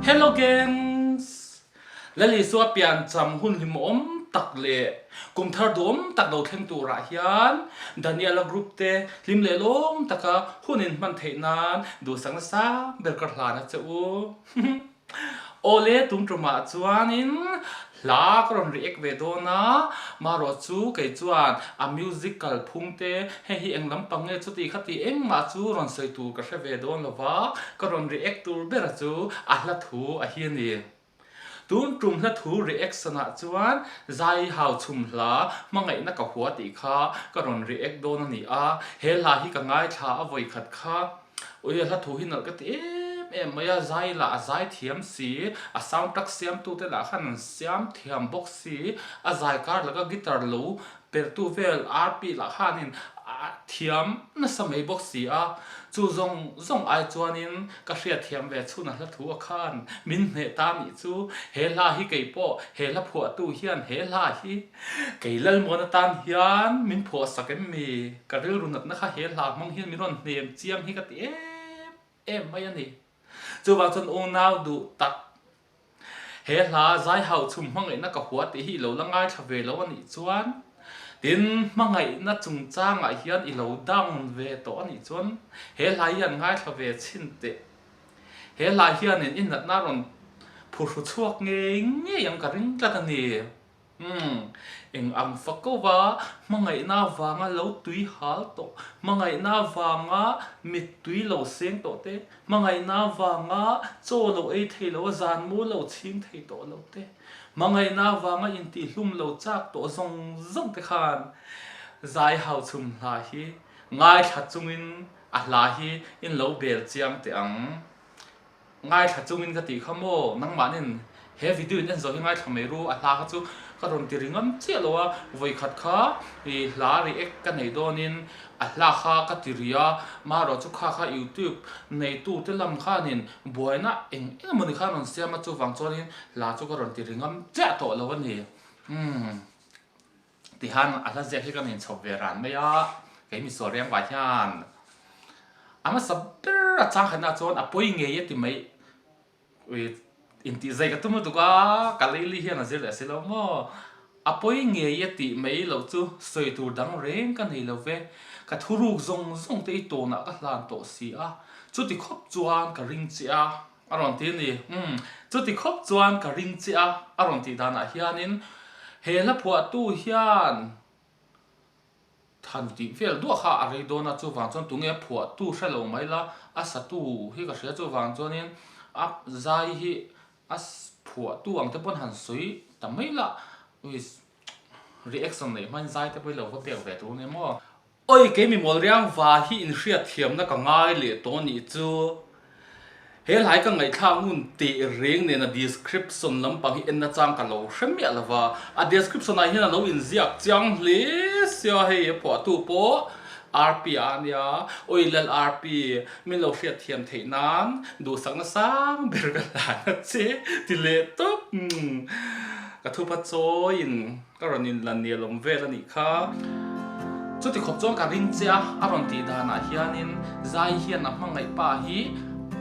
Hello gangs! Lal Isua piancham hun hlimawm tak leh kum thar duhawm tak lo thleng turah hian Daniela group te hlim leh lawm taka hun in hman theih nan duhsakna sang ber ka hlan a che u. Awle tum tumah chuanin hla ka rawn react ve dawn a, marawh chu kei chuan a music kalphung te hei hi eng lampang nge chuti khati engmah chu rawn sawi tur ka hre ve dawn lo va, ka rawn react tur bera chu a hla thu a hi a ni. Tun tum hla thu reaction ah chuan Zai Hau Chhum hla hmangaihna ka hua tih kha ka rawn react dawn a ni a, he hla hi ka ngaithla a vawikhat kha. Ui a hla thu hi nalh ka ti em em mai a, zai lah a zai thiam si, a sound track siamtu te lah khan an siam thiam bawk si, a zai kar laka guitar lo perhtu vel RP lah khanin a thiam nasa mai bawk si a, chu zawng zawng ai chuanin ka hriatthiam ve chhun a hla thu a khan min hneh ta nih chu, he hla hi kei pawh he hla phuahtu hian he hla hi Kei Lalmuan atan hian min phuah sak em mi? Ka rilru natna kha he hla hmang hian min rawn hnem chiang hi ka ti em em mai a ni. Chuvang chuan unau duh tak, he hla zai hau chhum hmangaihna ka hua tih hi i lo la ngaithla ve lo a nih chuan, tin hmangaihna chungchangah hian i lo down ve tawh a nih chuan he hla hi han ngaithla ve chhin teh. He hla hianin i natna rawn phuhru chhuak ngei ngei ang ka ring tlat a ni. Umm, eng ang fa ko va, hmangaihna avanga lo tui hal tawh, hmangaihna avanga mittui lo seng tawh te, hmangaihna avanga chaw lo ei thei lo a zan mu lo chhing thei tawh lo te, hmangaihna avanga intihhlum lo chak tawh zawng zawng te khan zai hau chhum hla hi ngaithla chungin a hla hi in lo bel chiang teh ang. Ngaithla chungin ka tih kha maw, nangmahnin he video in en zawh hi ngaithla mai ru, a hla kha chu ka rawn ti ringawm chiah lo a, vawikhat kha i hla react ka nei dawnin a hla kha ka ti ri a, marawh chu kha kha youtube neitu te lam khanin buaina eng eng emawni kha rawn siam a, chuvang chuanin hla chu ka rawn ti ringawm chiah tawh lo a ni. Umm tihan a hla ziak hi ka inchhawp ve ran mai a, kei misual riang vah hian a hmasa ber a changkhatna chuan a pawi ngei a ti mai, ui intih zai ka tum lutuk a, ka leili hian a zir leh si lo maw, a pawi ngei a tih mai loh chu sawi tur dang reng ka nei lo ve, ka thuruk zawng zawng te i tawnah ka hlan tawh si a, chuti khawp chuan ka ring che a. A rawn ti a ni. Umm, chuti khawp chuan ka ring che a, a rawn tih danah hianin he hla phuahtu hian than tih vel duah kha a rei dawn a, chuvang chuan tunge a phuahtu hre lo mai la, a satu hi ka hria chuvang chuanin a zai hi a phuahtu ang te pawn han sawi ta mai la, reaction neih hmain zai te pawh hi lo va pek ve tur a ni maw. Oi kei mi mawl riang va hi in hriat thiamna ka ngai leh tawh nih chu. He hlai ka ngaihthlak ngun teh reng nen a description lampang hi en nachang ka lo hre miah lo va. A description ah hian a lo inziak chiang hle sia hei a phuahtu pawh RP ah a nia. Oi Lal RP min lo hriat thiam theih nan duhsakna sang ber ka hlan a che ti leh tawp. Ka thupa chawiin. Ka rawn in la nialawm vel a nih kha. Chuti khawp chuan ka ring che a, a rawn tih danah hianin zai hian a hmangaih pa hi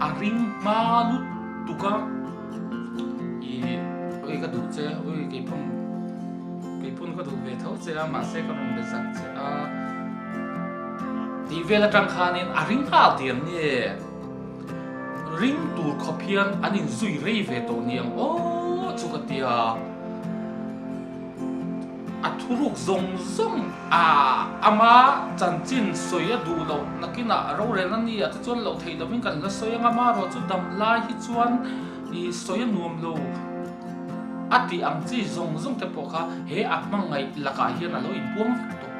a ring hma lutuk a. Ih, ui ka duh che, ui keipawn, keipawn ka duh ve tho che a, mahse ka rawn be zak che a. Tih vel atang khanin a ring nghal diam nge. Ring tur khawp hian an inzui rei ve tawh ni ang aw chu ka ti a. A thuruk zawng zawng a ama chanchin sawi a duh loh nakinah rorel a ni ah te chuan loh theih lovin kan la sawi ang a, amaherawh chu dam lai hi chuan ih sawi a nuam lo a tih ang chi zawng zawng te pawh kha he a hmangaih lakah hian a lo inpuang vek tawh.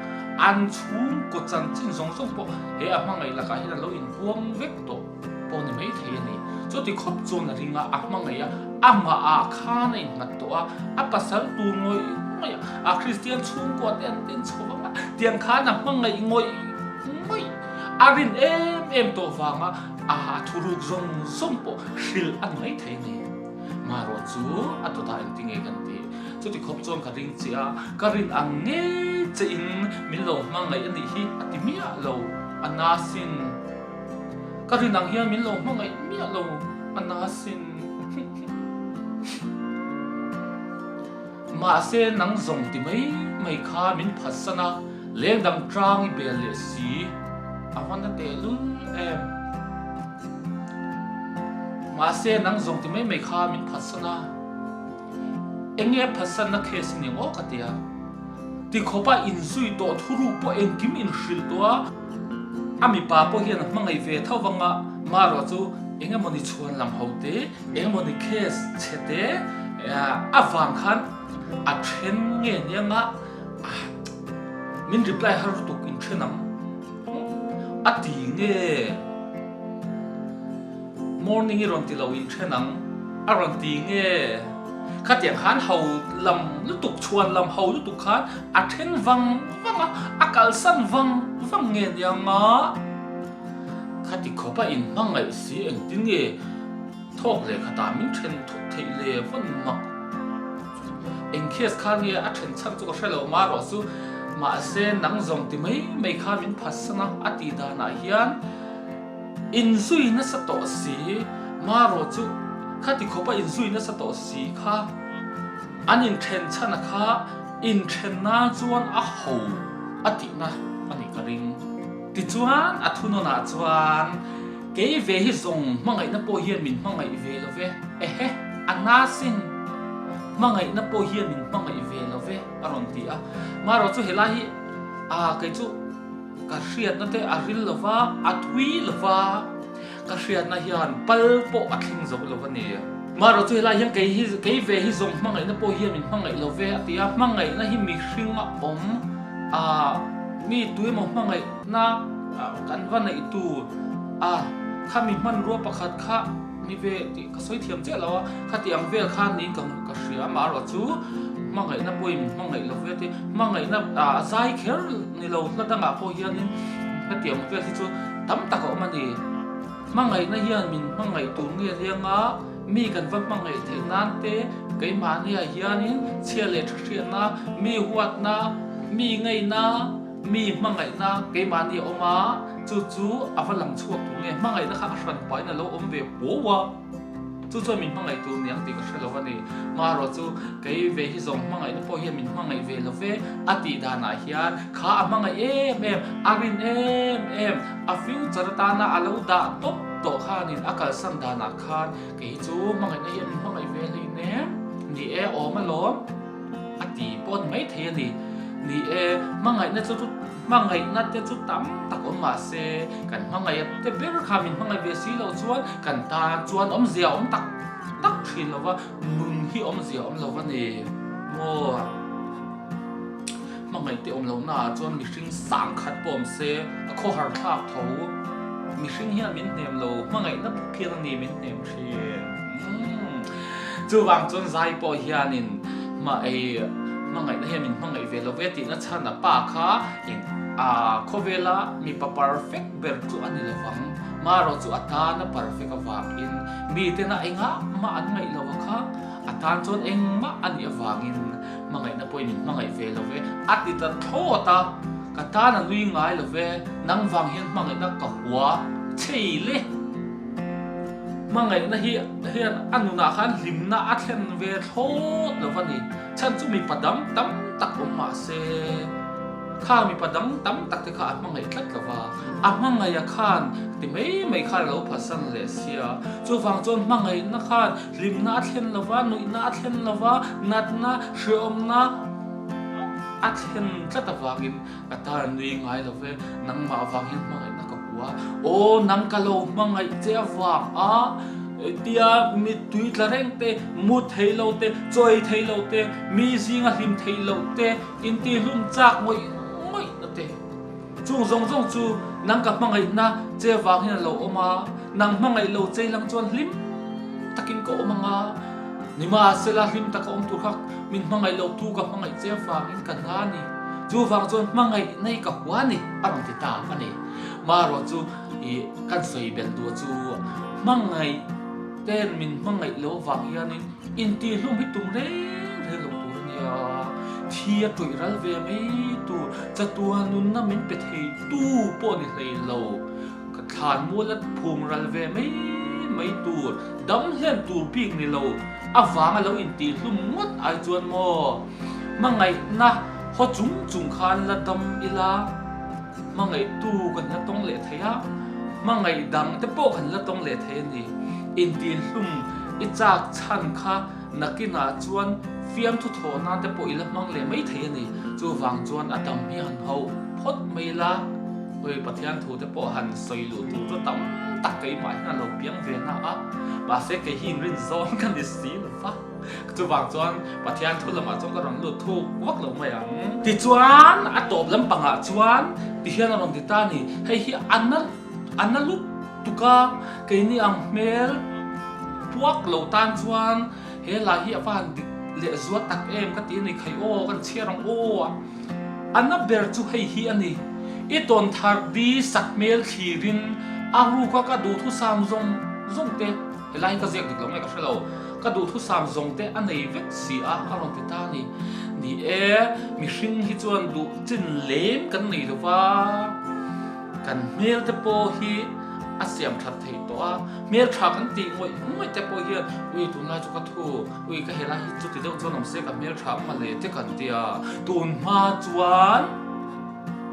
An chhungkaw chanchin zawng zawng pawh he a hmangaih lakah hian a lo inpuang vek tawh pawh ni maithei a ni. Chuti khawp chuan a ring a, a hmangaih a, amah ah khan a innghat tawh a, a pasal tur ngawih ngawih a, a Kristian chhungkua te an tin chho vang a, tiang khan a hmangaih ngawih ngawih a rin em em tawh vanga a thuruk zawng zawng pawh hrilh a ni maithei a ni. Marawh chu a dawtah engti nge kan tih? Chuti khawp chuan ka ring che a, ka rin ang ngei che in min lo hmangaih a nih hi a ti miah lo, a na sin. Ka rin ang hian min lo hmangaih miah lo, a na sin. Mahse nang zawng ti mai mai kha min phatsan a, leng dang tang i bel leh si a va na tehlul em. Mahse nang zawng ti mai mai kha min phatsan a, enge phatsanna case i ni ang aw ka ti a. Tikhawpa inzui tawh thuruk pawh engkim inhrilh tawh a, a mipa pawh hian a hmangaih ve tho vang a, marawh chu engemawni chhuan lam ho te, engemawni case chhe te a vang khan a then nge nia nga min reply har lutuk inthen ang a ti nge. Morning i rawn ti lo in then ang a rawn ti nge? Khatiang khan ho lam lutuk chhuan lam ho lutuk khan a then vang vang a, a kalsan vang vang nge nia nga? Khati khawp a inhmangaih si engtin nge thawk leh khatah min then thut theih le vawn mak eng case khan nge a then chhan chu ka hre lo marawh chu mahse nang zawng ti mai mai khan min phatsan a a tih danah hian Inzui nasa tawh si, marawh chu khati khawpa inzui nasa tawh si kha an inthen chhan a kha inthen nan chuan a ho a tihna a nih ka ring. Tichuan a thunawnah chuan kei ve hi zawng hmangaihna pawh hian min hmangaih ve lo ve, ehe a na sin, hmangaihna pawh hian min hmangaih ve lo ve a rawn ti a. Marawh chu helai hi a kei chu. Ka hriatna te a ril lo va, a thui lo va, ka hriatna hian pal pawh a thleng zo lo a ni. Marawh chu helai hian kei hi, kei ve hi zawng hmangaihna pawh hian min hmangaih lo ve a ti a, hmangaihna hi mihring a awm a, mi tuemaw hmangaihna kan va neih tur a, khami hmanrua pakhat kha ni ve tih ka sawi thiam chiah lo a, khati ang vel khan niin ka ka hria, amaherawh chu hmangaihna pawhin min hmangaih lo ve a ti, hmangaihna a zai kher ni lo hla dangah pawh hianin hetiang vel hi chu tam tak a awm a ni. Hmangaihna hian min hmangaih tur nge riang a, mi kan va hmangaih theih nan te keimahniah hianin chhia leh tha hriatna, mi huatna, mi ngaihna, mi hmangaihna keimahni a awm a, chu chu a va lang chhuak tur nge hmangaihna kha a hran pahin a lo awm ve puau a. Chu chuan min hmangaih tur niang tih ka hre lo a ni. Marawh chu kei ve hi zawng hmangaihna pawh hian min hmangaih ve lo ve a tih danah hian kha a hmangaih em em, a rin em em, a future atana a lo dah tawp tawh khanin a kalsan danah khan kei hi chu hmangaihna hian min hmangaih ve hleinem ni e awm alawm a ti pawh a ni maithei a ni. Ni e, hmangaihna chu chu Hmangaihna te chu tam tak awm mah se, kan hmangaih te ber kha min hmangaih ve si loh chuan kan tan chuan awmzia awm tak tak thin lo va, nun hi awmzia awm lo va ni maw? Hmangaih te awm lohna ah chuan mihring sang khat pawh awm se a khawhar thlak tho. Mihring hian min hnem lo, hmangaihna bawk hian a ni min hnem thin. Chuvang chuan zai pawh hianin hma ei hmangaihna hian min hmangaih ve lo ve tihna chhan a pa kha eng a khawvela mipa perfect ber chu a ni lo vang. Marawh chu a tan a perfect avangin mitena engah mah an ngaih lo a kha a tan chuan engmah a nih avangin hmangaihna pawhin min hmangaih ve lo ve a ti ta thlawt a, ka tan a nui ngai lo ve nang vang hian hmangaihna ka hua chei le. Hmangaihna hi hian a nunah khan hlimna a thlen ve thlawt lo a ni. Chhan chu mipa dang tam tak awm mah se, kha mipa dang tam tak te kha a hmangaih tlat lo va, a hmangaiha khan ti mai mai khan a lo phasan leh sia. Chuvang chuan hmangaihna khan hlimna a thlen lo va, nuihna a thlen lo va, natna, hrehawmna a thlen tlat avangin Ka tan nui ngai lo ve, nangmah vang hian hmangaihna ka hmu a, aw nang ka lo hmangaih che avang a tia mittui tla reng te, mu thei lo te, chawi thei lo te, mi zinga hlim thei lo te, intihlum chak ngawih ngawih na te. Chung zawng zawng chu nang ka hmangaihna che vang hian a lo awm a, nang hmangaih lo che lang chuan hlim takin ka awm ang a, nimahsela hlim taka awm tur kha min hmangaih lo tu ka hmangaih che vangin ka hna a ni. Chuvang chuan hmangaih nei ka hua ni a rawn ti ta a ni. Marawh chu ih kan sawi belh duh chu hmangaih ten min hmangaih lo vang hianin intihlum hi tum reng reng lo tur a nia. Thi a tawih ral ve mai tur, chatuan nunna min pe thei tu pawh ni hlei lo. Ka thlan mual a phum ral ve mai. mai tur, dam hlen tur bik ni lo avanga lo intihhlum ngawt ai chuan maw hmangaihna haw chung chung khan la dam ila, hmangaihtu kan la tawng leh thei a, hmangaih dang te pawh kan la tawng leh thei a ni. Intihhlum i chak chhan kha nakinah chuan fiamthu thawh nan te pawh i la hmang leh mai thei a ni. Chuvang chuan a dam hi han hauh phawt mai la, ui Pathian thu te pawh han sawi luh tur chu tam tak keimah hian a lo piang ve na a, mahse kei hi inrin zawng ka ni si lo va. Chuvang chuan Pathian thu lamah chuan ka rawn lut thuk vak lo mai ang. Tichuan a tawp lampangah chuan tihian a rawn ti ta a ni, hei hi a na a na lut tuk a, keini ang hmel puak lo tan chuan he lai hi a va han dik leh zual tak em ka ti a ni, khai aw kan chhiar ang aw a. A na ber chu hei hi a ni, i tawn thar di sak hmel thlirin a ruka ka duhthusam zawng zawng te, Helai hi ka ziak dik lo nge ka hre lo, ka duhthusam zawng te a nei vek si a, a rawn ti ta a ni. Ni e, mihring hi chuan duh chin lem kan nei lo va, kan hmel te pawh hi a siam that thei tawh a, hmel tha kan tih ngawih ngawih te pawh hian ui tunlai chu ka thu, ui ka helai hi chuti deuh chuan awm se ka hmel tha ang mawle te kan ti a, tun hma chuan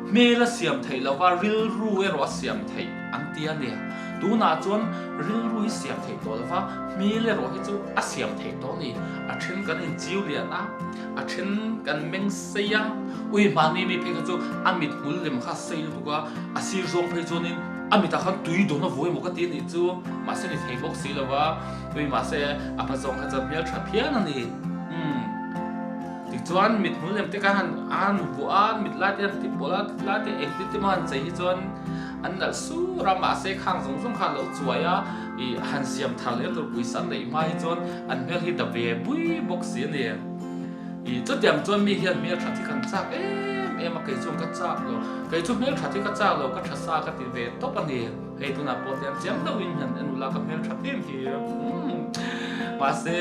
hmel a siam theih lo va, rilru erawh a siam theih an ti a ni. Tunah chuan rilru hi siam theih tawh lova, hmel erawh hi chu a siam theih tawh a ni. A then kan inchiu lian a, a then kan meng sei a, ui mahni mi phei kha chu a mit hmul lem kha a sei lutuk a, a sir zawng phei chuanin a mitah khan tui dawn a vuai emaw ka ti a nih chu, mahse ni thei bawk si lova, ui mahse a hma zawng kha chuan hmel tha phian a ni. Umm. Tichuan mit hmul lem te khan han an vuah a, mit lai te an ti pawlh a, ti lai te engtin te maw han chei hi chuan An nalh sur a, mahse khang zawng zawng kha an lo chuai a, ih han siam thar leh tur pawisa an neih hma hi chuan an hmel hi da ve bui bawk si a ni. Ih chutiang chuan mi hian hmel that hi kan chak em em a, kei chuan ka chak lo, kei chu hmel that hi ka chak lo, ka tha sa ka ti ve tawp a ni. Hei tunah pawh tiang chiang deuhin han en ula ka hmel that em hi. Umm mahse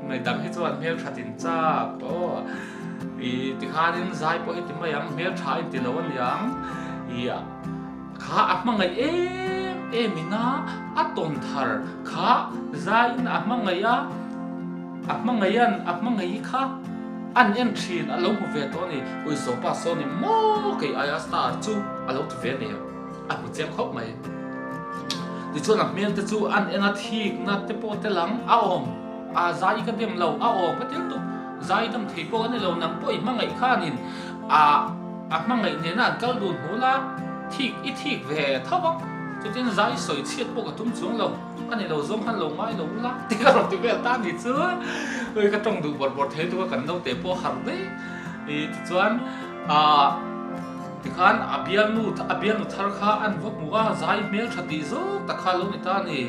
mi dang hi chuan hmel that in chak aw. I tikhanin zai pawh hi ti mai ang, hmeltha a inti lo aniang. I kha a hmangaih em em ina a tawn thar kha zaiin a hmangaih a, a hmangaihan a hmangaih kha an en thin a lo hmu ve tawh a ni. Ui Zopa sawn i maw kei aia star chu a lo ti ve a ni, a hmu chiang khawp mai. Tichuan a hmel te chu an en a thikna te pawh tel ang a awm. A zai ka dem lo, a awm ka tel tuk. Zai dam thei pawh a ni lo, nang pawh i hmangaih khanin a a hmangaih nena an kal dun hmu la, thik i thik ve tho vang. Chutin zai sawi chhiat pawh ka tum chuang lo, a ni lo zawng khan lo ngai lo ula tih ka rawn ti vel ta ni chu. Ui ka tawng duh bawrh bawrh thei lutuk a, kan naute pawh harh daih. I tichuan ah tikhan a bialnu a bialnu thar kha an va hmu a, zai hmeltha tih zawk tak kha a lo ni ta a ni.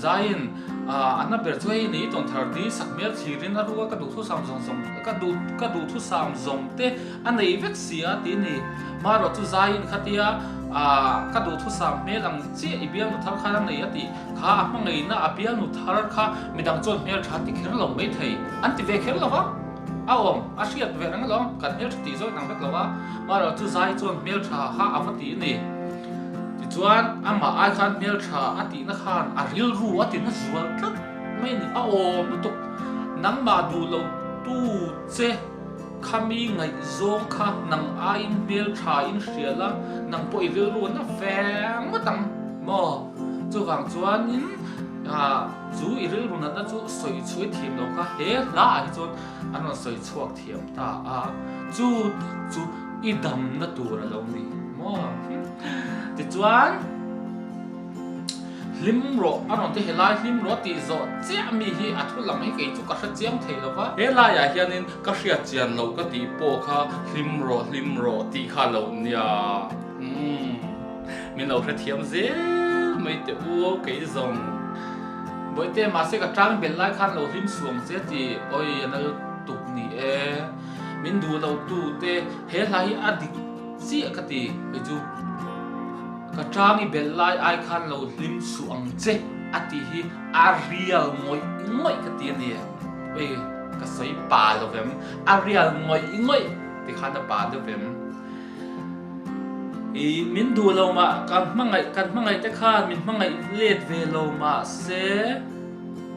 Zaiin, A na ber chu hei ni tawn thar di sak hmel thlirin a ruk a, ka duhthusam zawng zawng, ka duh, ka duhthusam zawng te a nei vek si a ti a ni. Marawh chu Zaiin khatia, Ka duhthusam hmel ang chiah i bialnu thar khan a nei a tih kha a hmangaihna a bialnu thar kha midang chuan hmeltha ti kher lo mai thei an ti ve kher lo va. A awm, a hriat ve reng alawm, kan hmeltha tih zawk inang vek lo a, marawh chu zai chuan hmeltha kha a va ti a ni. Tichuan, amah ai khan hmeltha a tihna khan a rilru a tina zual tlat mai a ni, a awm lutuk. Nangmah duh lo tu che khami ngaihzawng kha nang aiin hmeltha in hria la, nang pawh i rilru a na ve ngawt ang maw? Chuvang chuanin, Chu i rilru natna chu sawi chhuai thiam lo kha he hla ah hi chuan an rawn sawi chhuak thiam ta a, chu tak chu i damna tur a lo ni maw? Tichuan hlim rawh a rawn ti helai hlim rawh tih zawh chiah mi hi a thu lam hi kei chu ka hre chiang thei lo va, he laiah hianin ka hriat chian loh ka tih pawh kha hlim rawh hlim rawh tih kha lo nia. Umm. Min lo hrethiam zel mai teh u kei zawng. Bawihte mahse ka tang belh lai khan lo hlim suang che ti awi a nal tuk ni e. Min duh lo tu te he hla hi a dik chiah ka ti kei chu. Ka tang i belh lai ai khan lo hlim suh ang che a tih hi a rial ngawih ngawih ka ti a ni. Oi ka sawi pa lo vem a rial ngawih ngawih ti khan a pa deuh vem. I min duh lo mah kan hmangaih kan hmangaih te khan min hmangaih let ve lo mah se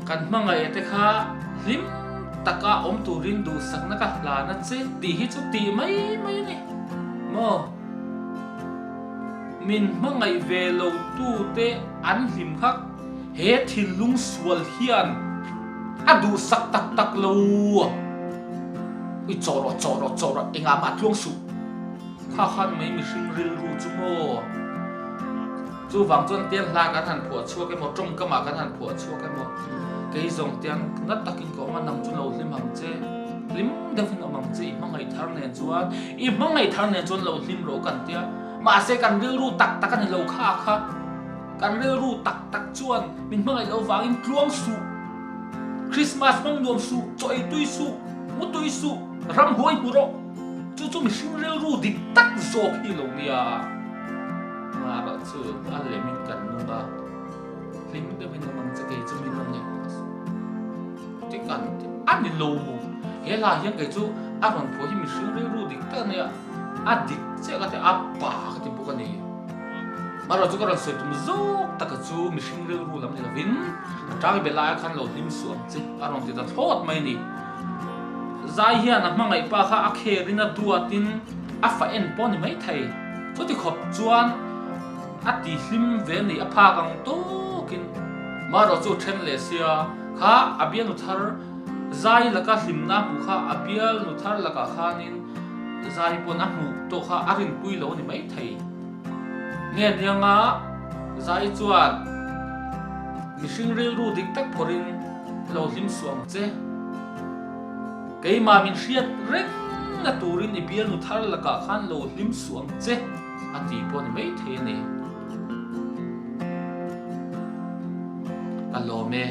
kan hmangaih te kha hlim taka awm turin duhsakna ka hlan a che tih hi chu tih mai mai a ni maw? Min hmangaih ve lo tute an hlim kha he thinlung sual hian a duhsak tak tak lo. Ui chaw rawh chaw rawh chaw rawh engah mah tluang suh. Kha khan mai mihring rilru chu maw? Chuvang chuan tiang hla kan han phuah chhuak emaw, tawngkamah kan han phuah chhuak emaw, kei zawng tiang nat takin ka awm a, nang chu lo hlim ang che, hlim deuhin awm ang che, i hmangaih thar nen chuan, i hmangaih thar nen chuan lo hlim rawh kan tia. Mahse kan rilru tak tak a ni lo kha kha. Kan rilru tak tak chuan min hmangaih loh vangin tluang suh, Christmas hmang nuam suh, chaw ei tui suh, mu tui suh, ramhuai hmu rawh. Chu chu mihring rilru dik tak zawk hi lo nia. Ngara chu a lemin kan nung a, hlim deuhin awm ang che kei chu min rawn ngaihtuah suh. Ti kan ti a ni lo. He hla hian kei chu a rawn phuah hi mihring rilru dik tak a nia, a dik chiah ka ti a, pa ka ti bawk a ni. Marawh chu ka rawn sawi tum zawk taka chu mihring rilru lam ni lovin ka tang be laia khan lo hlim suh ang che a rawn ti ta thlawt mai a ni. Zai hian a hmangaih pa kha a kherin a duatin a fa en pawh a ni maithei. Chuti khawp chuan a ti hlim ve ni a phak ang tawkin marawh chu then leh sia kha a bialnu thar zai laka hlimna a hmuh kha a bialnu thar lakah khanin zai pawn a hmuh tawh kha a rinpui lo a ni maithei. Nge nianga zai chuan mihring rilru dik tak phawrhin lo hlim suh ang che. Keimah min hriat reng na turin i bialnu thar lakah khan lo hlim suh ang che a ti pawh a ni maithei a ni. Ka lawm e.